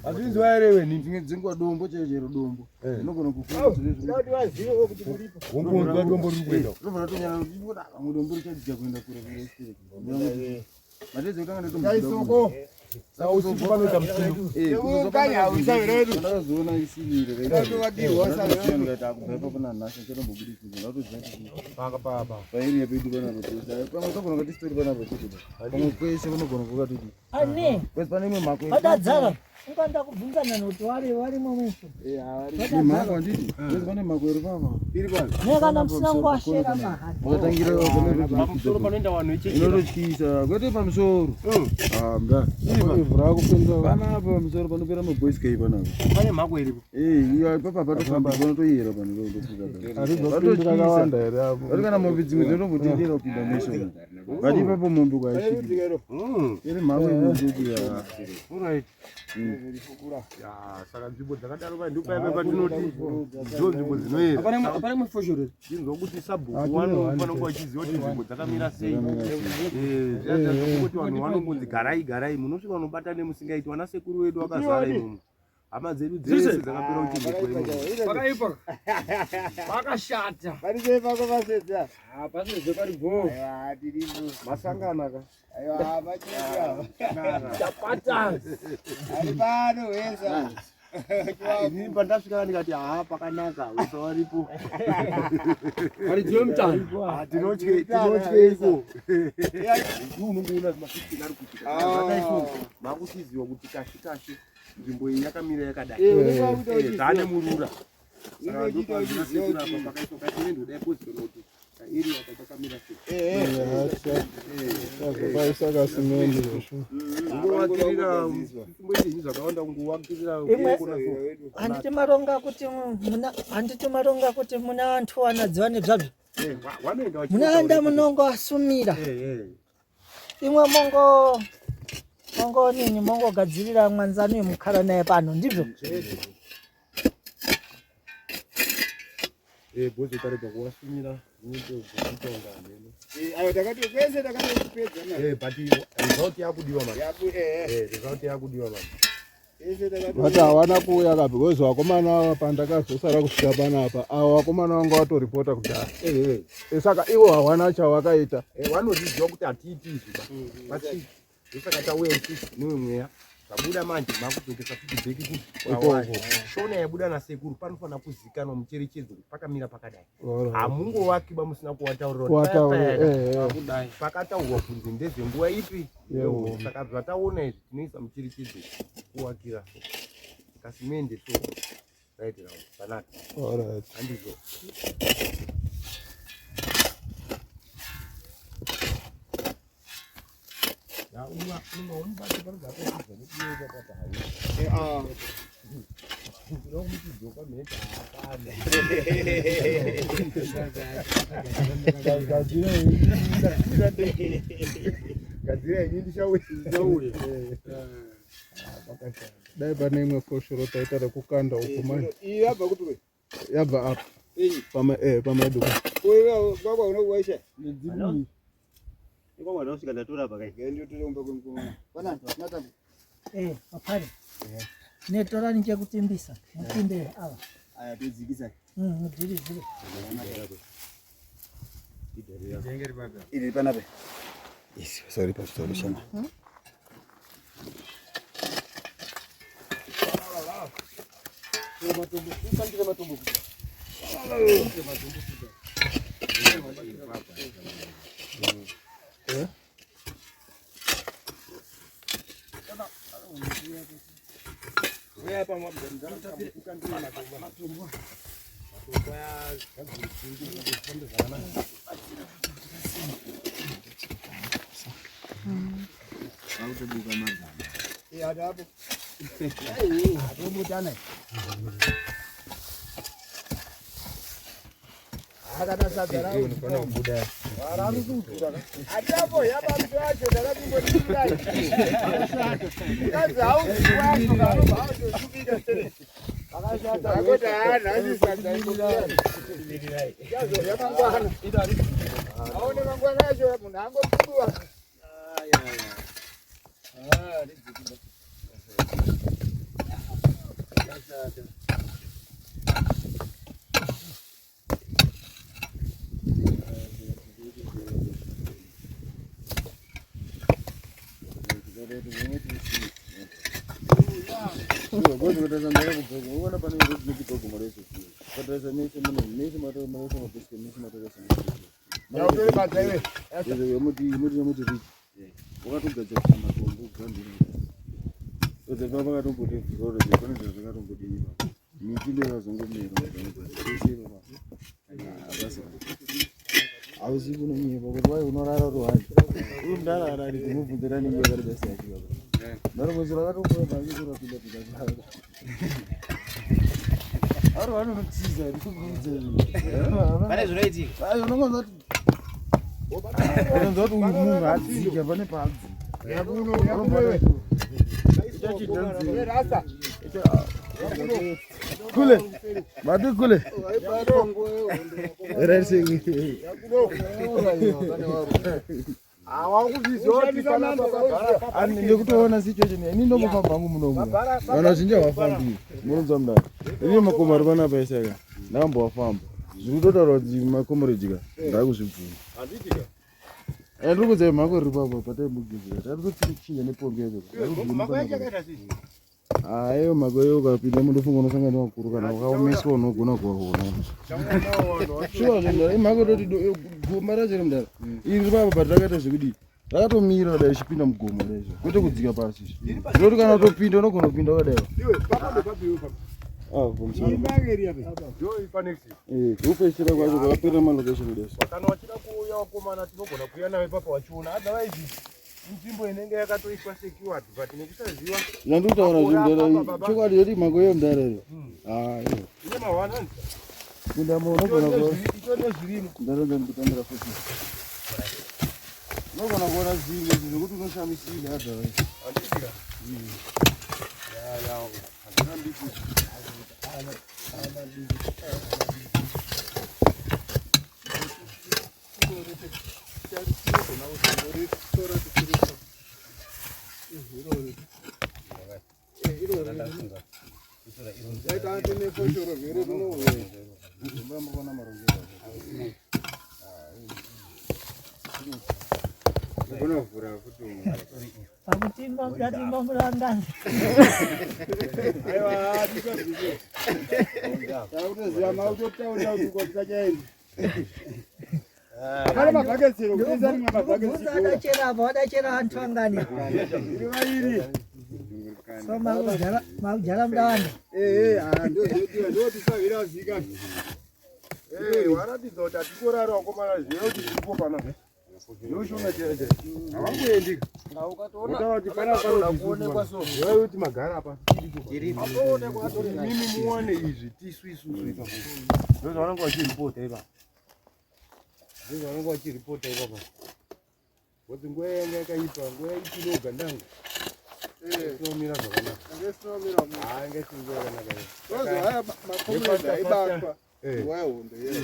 Hazvinzwa here weni? Dzingwa dombo chero chero dombo. Unogona kufunga Kuti vazive kuti muripo. Wongonzwa dombo riri kuenda. Unogona tonyara kuti pamwe dombo richadzika kuenda kure kure. Matezo kanga ndatombo. Saka usiku panoita musindo. Ndakazoona isirire. Ndakatovadirwa kubva ipapo nanhasi ndichatombobudisa ndatoziva kuti Paka papa. pairiya pedu panapa pamwe togona kuti sitori panapa chete pamwe kwese kunogona kukatoti Ani. kwese pane imwe mhako Vadadzara. Unganda kubvunzana nokuti wari warimo mwese. mhako handiti kwese pane mhako iri papa Iri pano. Nekana musina nguwashera mahari. wakatangira Pamusoro panoenda vanhu vechechi. inototyisa kwete pamusoro mda Ivhu rakupinda. panapa pamusoro panopera maboys kei panapa Pane mhako iripo. papa patofamba panotoyera pano Harizopindi rakawanda here apo. vari kana mombe dzimwe dzinotombotendera kupinda mesho but ipapo mombe kwaisviki iri mhako inotokuya Alright. Ya, saka nzvimbo dzakadaro vai ndopaya patinoti ndo nzvimbo dzinoyera. Hapana imwe foshoro. Ndinzwa kuti sabhuku vanofanira kunge vachiziva kuti nzvimbo dzakamira sei. Zviya zviya zvekuti vanhu vanongonzi garai garai munosvika unobata nemusingaiti vana sekuru vedu vakazara imomo. Hama dzedu dzese dzakapera kuchengetwa imomo. Pakaipa. Pakashata. Parisei pako pasedza. Ah, pasezve pari bho. Aiwa, tiripo. Masangana ka. Aiwa, machira. Chapata. Ari pano wesa. Inini pandasvika ndikati haa pakanaka wesa waripo. Paridziwe mutano. Ah, tinotye tinotyeiko. Unongoona zimafifteen ari kuitika. Zvadai so makuchiziva kuti kashi kashi nzvimbo iyi yakamira yakadai. Zvane murura. Saka ndopanzira apa pakaiswa katinende kudai pozikana kuti kairiya kakamira sei. Paisa kasimende zveshu. Kungovakirira simboiti zvinhu zvakawanda kungovakirira Imwe- Handiti maronga kuti muna handiti maronga kuti muna vantu wanadziva nezvazvo. Wanoenda Munoenda munongo asumira. Imwe mongo mongo nini mongogadzirira mwanzano yemukara naye pano ndizvo. Bhozi ukarega kuvasumira zvinoita kunga hameno. Aiwa, takati kwese takatopedza na. But result yakudiwa manje. Yaku eh. Result yakudiwa manje. Kwese takati. Vati hawana kuuya ka because vakomana ava pandakazosara kusvika panapa ava vakomana vanga vatoripota kudhara. Saka ivo hawana chavakaita. Vanozviziva kuti hatiiti izvi ba. Vachii. Ndosaka tauya isusu newe mweya. Zvabuda manje makudzokesa feedback Ikoko. Shona yabuda nasekuru panofanira kuzikanwa mucherechedzo kuti pakamira pakadai. Hamungovakiba musina kuwataurira kuti Kuwataurira, paya paya eh, eh. Pakataurwa kunzi ndezvenguva ipi? Yehondo. Saka zvataona izvi tinoisa mucherechedzo kuwakira so. Kasimende so. Right round. Zvanaka. Alright. Handizvo. Dai pane imwe foshoro taita rekukanda uku manje. Iyi yabva kupi we? Yabva apa. Iyi. Pama pamaedu. Kuiwa kwakwa unokuwaisha. Iko mwana usvika ndatora pakai. Ngendiotore kumba kwemukoma. Pana tinatanga. Eh, mapari. Netorani chekutimbisa. Mutimbe ava. Aya todzikisa. Mudhirizire. Iri panape. Yes, sorry pastor shama. Hausi kunonyepa kuti wai unorara uri wani uyu mudhara arari kumubvunzira nenguva yakareba sei achivaka ndaromboziro akatomboenda achikurapinda pinda ari vanonotiza ndikubvunza Pane zvinoitika. unongonza kuti uyu munhu adzika pane paadzika kule mati kule ndikutoona situation ini ndombofamba hangu munomu vanhu vazhinji havafambi munonzwa mudaro ini makomo ari panapa ese aka ndakambowafamba zviri kutotaura kuti makomorejika ndakuzvibvuma ndiri kudzai mhako riri papo pataimugezera taitotichinja nepombi yacho aiyo mhako iyo ukapinda mundofunga unosangana nevakuru kana wakaomeswa unogona kuvaona. Shuwa zvemudara imhako toti gomba racho remudara iri riri papo but rakaita zvekudii rakatomira kudai richipinda mugomo kudai izvo kwete kudzika pasi izvo zvinoti kana utopinda unogona kupinda wakadai. Ah, pamusoro. Eh, kupedzisira kwacho kwakaperera malocation kudai. Kana wachida kuuya wakomana tinogona kuuya nawe papa wachiona otherwise inzvimbo inenge yakatoiswa secured but nekusaziva Zvandikutaura zvemudara chokwadi yoti mhako iyo mudara iyo. Ah, iyo. ine mahwana Munda unogona kuona. ito nezvirimo. Ndaraunda ndikutambira futi. Unogona kuona zvinhu izvi zvekuti unoshamisika otherwise. Handitika. Ya ya. Hazvirambiki. Unovhura futi. Pakutimba mudatimba murangazi. Aiwa, tichazviziva. Takutoziva mautotaura kuti uko tichaenda. Pane mabhaketsi here? Kuisa rimwe mabhaketsi. Ndikubvunza adachera apa wadachera vantu vangani? Iri vairi. So makujala makujala mudawanda. Eh, eh, ndio ndio ndio tisavira zika. Eh, waratidza kuti hatikorara wakomana ziva kuti tiripo panapa. Ndoshona chero chero. Havangoendi. Utaura kuti pana panoonekwa so. Ziva kuti magara apa tiripo. Mimi muone izvi tisu isusu ipapo. Ndozvavanenge vachiripota ipapo. Ndozvavanenge vachiripota ipapo. Kuti nguva yanga yakaipa, nguva yaipinda ugandanga. Isinomira zvakanaka. Isinomira. Ah, yanga isiri nguva yakanaka. Haya makomrades aibatwa nguva yehondo yeyo.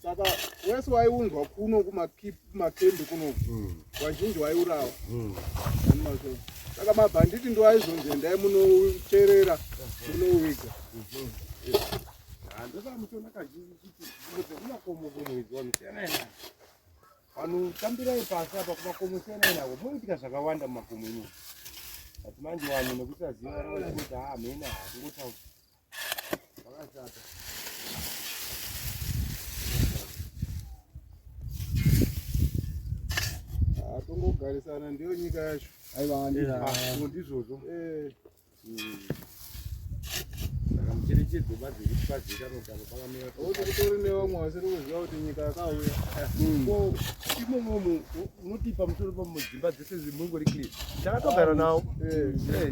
Saka wese waiunzwa kuno kumakembi kunoku wazhinji waiurawa. Saka mabhanditi ndo aizonzi endai munocherera munowiga. Ndosaka muchiona kazhinji chiti kumakomo komo idzi vanhu siyanai nazvo. Vanhu tambirai pasi apa kumakomo siyanai nako munoitika zvakawanda mumakomo imomo. But manje vanhu nekusaziva vanenge vachingoti haa mhena hakungotaura. Zvakashata. Tongogarisana ndiyo nyika yacho. Aiwa ndizvozvo. Saka mucherechedzo badzi kuti pazikanwa kuti apa pakamira. Kuti kutori nevamwe vasiri kuziva kuti nyika yakauya. Ko imomomo unoti pamusoro pamudzimba dzese dzimungori clear. Takatogara nawo.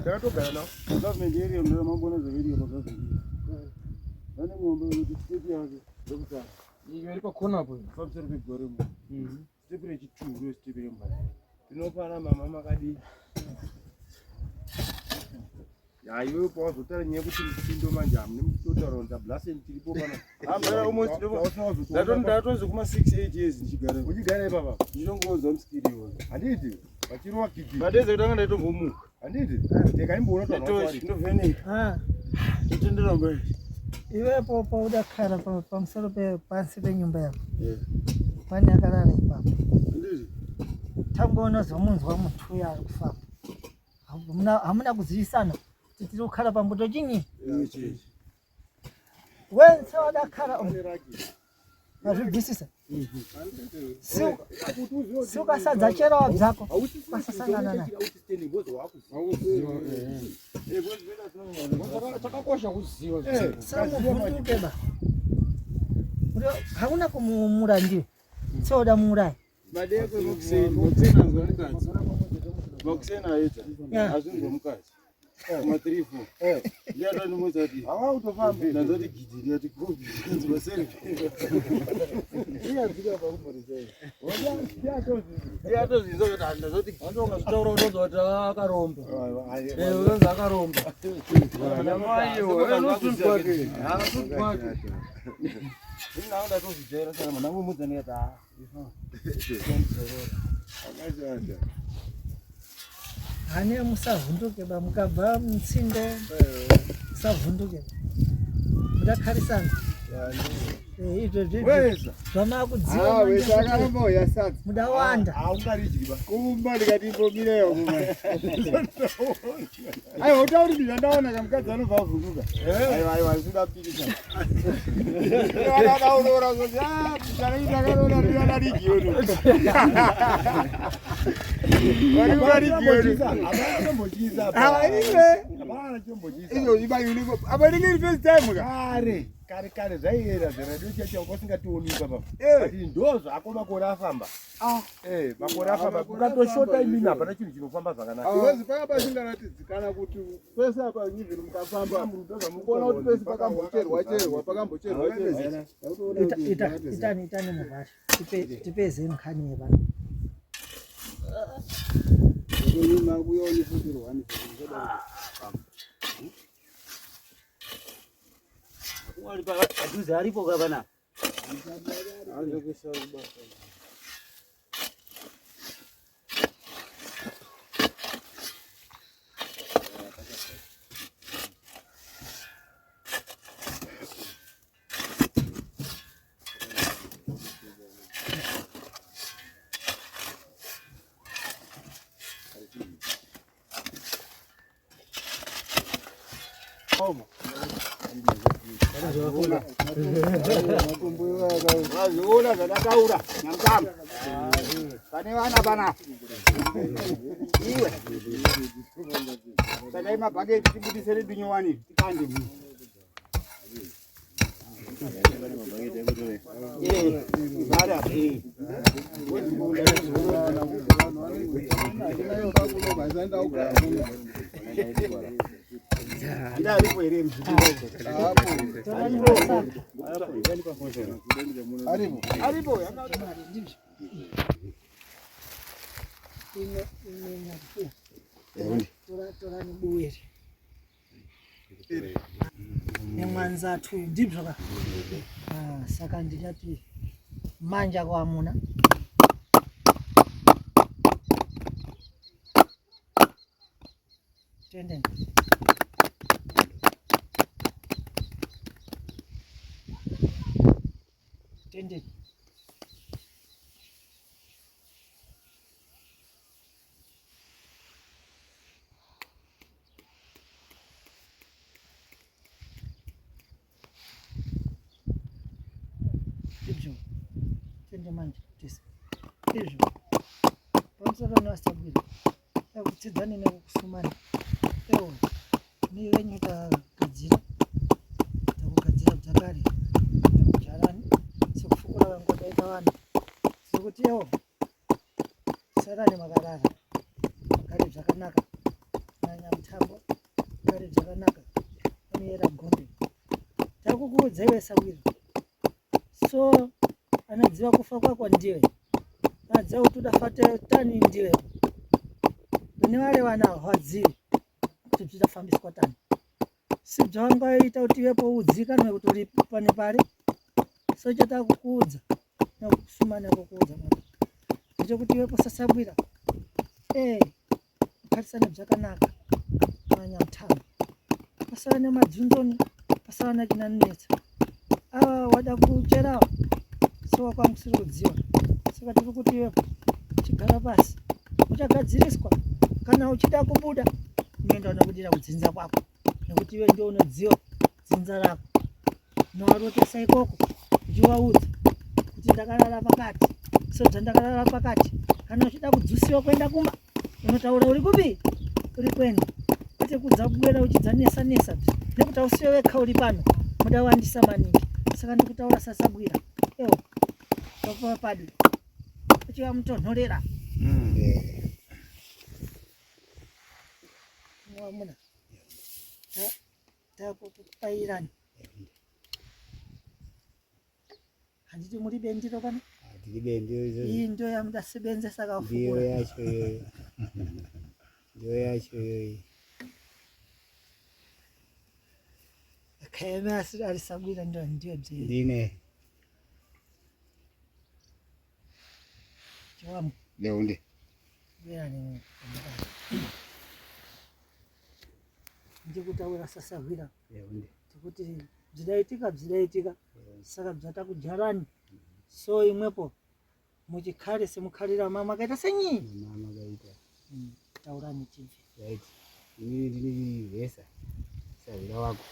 Takatogara nawo. Government area ndio mambo zvakaitika pa government. Vane ng'ombe kuti step yake ndokutanga. Iyo iri pakona apo. Pamusoro pegore mu. Step rechituru step remba. Tinopana mama makadii? Ya iwewe pawazotaura nyaya yekuti musindo manje hamune muchitotaura kuti blaseni tiripo pana. Hambara almost ndatozi kuma 6 8 years ndichigara. Uchigara ipapa. Ndinongoonzwa musikiri iwoyo. Handiti vachirova kiki. Madeze kutanga ndaitombomuka. Handiti tikaimboona Netochi ndovheneka. Ah, Totendera mberi. iwepo paudakhala pamusoro pansi penyumba yako. Pane akarara ipapo. Handiti. Tangonozomunzwa muntu uya ari kufamba. Hamuna kuzivisana kuti tiri kukhala pambuto chinyi. Wense wadakhala mazvibvisisa. Si ukasadza chera wabzako ukasasangana naye. Chakakosha kuziva. Samuvhunduke ba. Hauna kumumura ndiwe. Soda muurayi. Madeko makuseni, makuseni anzwa mukadzi. Makuseni aita. Azvinzwa mukadzi. Kuma 3 4. Ndiye atondimudza kuti Hawautofamba. ndanzoti gidi ndikati kupi ndanzwa seri. Iye adzika pakumhoresa. Iye atozvinzwa kuti handazoti ukazvitaura unonzwa kuti akaromba. Unonzi akaromba. Ndatozvijaira sana ndangomudza ndikati haa. Akashata. Hane musavhunduke ba mukabva mutsinde musavhunduke. Mudakharisana. Izvo Weza. zvamakudziwa Ah, wesa akaramba uya sadza. mudawanda. Haungaridyi ba. Kumba ndikati imbomireyo kuma. Aiwa utauri ndizvo ndaona kamukadzi anobva avhunduka. Aiwa aiwa zvoda kupikisa. Akadaurora zoti ah ndakaita akaroora ndiyana rigioni. Vari varigioni. Hapana chombochisa. Ah, iwe. Hapana chombochisa. Izvo iba unique. Apa inenge iri first time ka. Kare kare kare zvaiera zveredio chacho usingationi ipapa. But ndo zvako makore afamba. Makore afamba. Ukatoshota imimi hapana chinhu chinofamba zvakanaka. Because panga pasingaratidzikana kuti pese apa even mukafamba mukuona kuti pese pakambocherwa cherwa pakambocherwa cherwa. Itani itani muvhasha. Tipeze nkhani yevanhu. Padhuze aripo ka panapa. Wazviona zvandataura nyamutamba pane vana panapa iwe tsvakai mabhaketi tibudise redu nyowani tikande mu Torani buwe nemwanzatu ndizvo ka ah, saka ndinati manja kwamuna tendeni tendeni Izvo tende manje tese izvo pamusoro nasabwira yakutsidzani nekukusumana ewo nivenyu tagadzira takugadzira dzakare takujarani sekufukura vangodaita vanhu sekuti ewo sarani makarara gare zvakanaka nanyamutambo gare zvakanaka anoyera gombe takukuudza iwe sawira so anadziva kufa kwako ndiwe anadziva kuti udafa tani ndiwe une vale vana hawadzivi kuti zvichafambiswa tani si bzvawangaita kuti ivepo udzikanwe kuti uri pane pari so chatakukuudza nekusuma nekukuudza mwana ndechekuti ivepo sasabwira ee tarisane zvakanaka manyamutamba pasava nemadzunzoni pasava nachinanetsa ava wada kucherawa sewakwamusiri kudziwa saka tiri kuti iwepo chigara pasi uchagadziriswa kana uchida kubuda unoenda unokudira kudzinza kwako nekuti iwe ndio unodziwa dzinza rako unovarotesa ikoko uchivaudza kuti ndakarara pakati so zvandakarara pakati kana uchida kudzusiwa kuenda kumba unotaura uri kupi uri kwenda kwete kudza kubwera uchidzanesa nesa nekuti ausiwe wekha uri pano muda wandisa maningi saka ndikutaura sasabwira ewo topa padi uchiva mutonhorera wamuna takupairani handiti muri bendiro kana Tiri bendiro izvozvo. Iyi ndio yamudasebenzesa Ndiyo kafukura. yacho iyoyo. Ndiyo yacho iyoyo. Kaeme asi arisabwira ndio ndiyo bzee. Ndine. Chiwamu. Leunde. Bwera ni. Ndikutaura sasahwira. Leunde. Tikuti bzidaitika bzidaitika saka bzatakujarani so imwepo muchikhale semukhalira mama kaita senyi Mama kaita. Taurani tibve. Right. Inini ndini vhesa sahwira wako.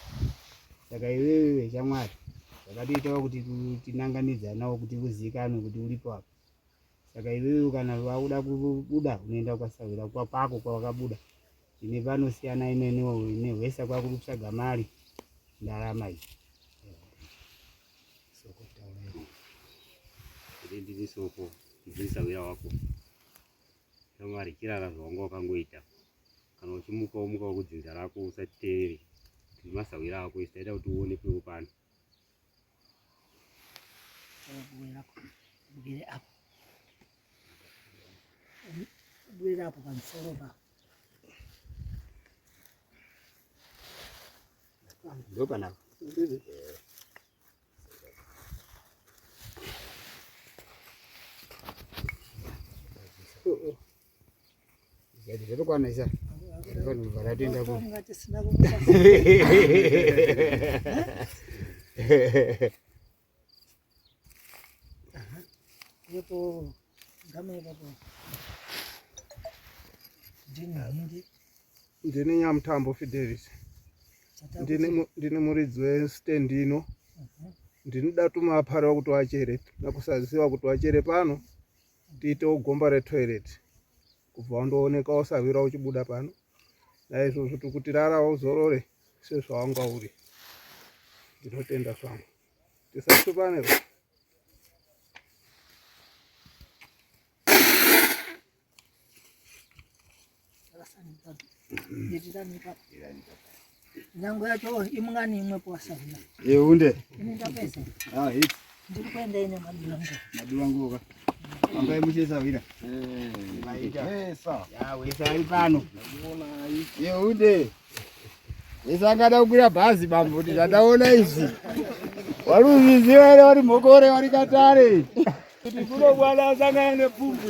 Saka iwewe shamwari zvakatoitawo kuti tinanganidzanawo kuti uzikanwe kuti uripo apa. Saka iwewe kana wakuda kubuda unoenda kwasahwira kwako kwawakabuda. Ine panosiyana inenewo nehwesa kwakuri kutsvaga mari ndarama iyi. Soko taura. Ini ndini soko ndini sahwira wako. Shamwari chirara zvawanga wakangoita. Kana uchimuka womuka kudzinza rako usatiteerere. Tiri masahwira ako isu taita kuti uonekwewo pano. Buwe rako. Bwere apo. Bwere apo pamusoro pa. Ndo panapa. Zvatokwana isa. Vanhu varatoenda ku. Tonga tisina kukupa. Yepo gama ipapo. Ndini hindi Ndini Nyamutambo Fidelis. Ndini muridzi westand ino. Ndini datuma apara kuti wachere nakusaziva kuti wachere pano tiitewo gomba retoilet kubva wandooneka wasavira uchibuda pano. Naizvozvo tikuti rara uzorore sezvawanga uri. Ndinotenda zvangu. Tisashupane. Nyango yacho imungani imwe kwasavira. Yeunde. Ini ndapedza. Ah, hit. Ndiri kuenda ine madulangu. Madulangu ka. Ambaye muchesawira. Eh, Maita. Ya, wese ari pano. Yeunde. Wese angada kukwira bhazi bambo kuti zvandaona izvi. Wari uzviziva here wari mhokore wari katare. Kuti kuno bwana asangana nepfumbu.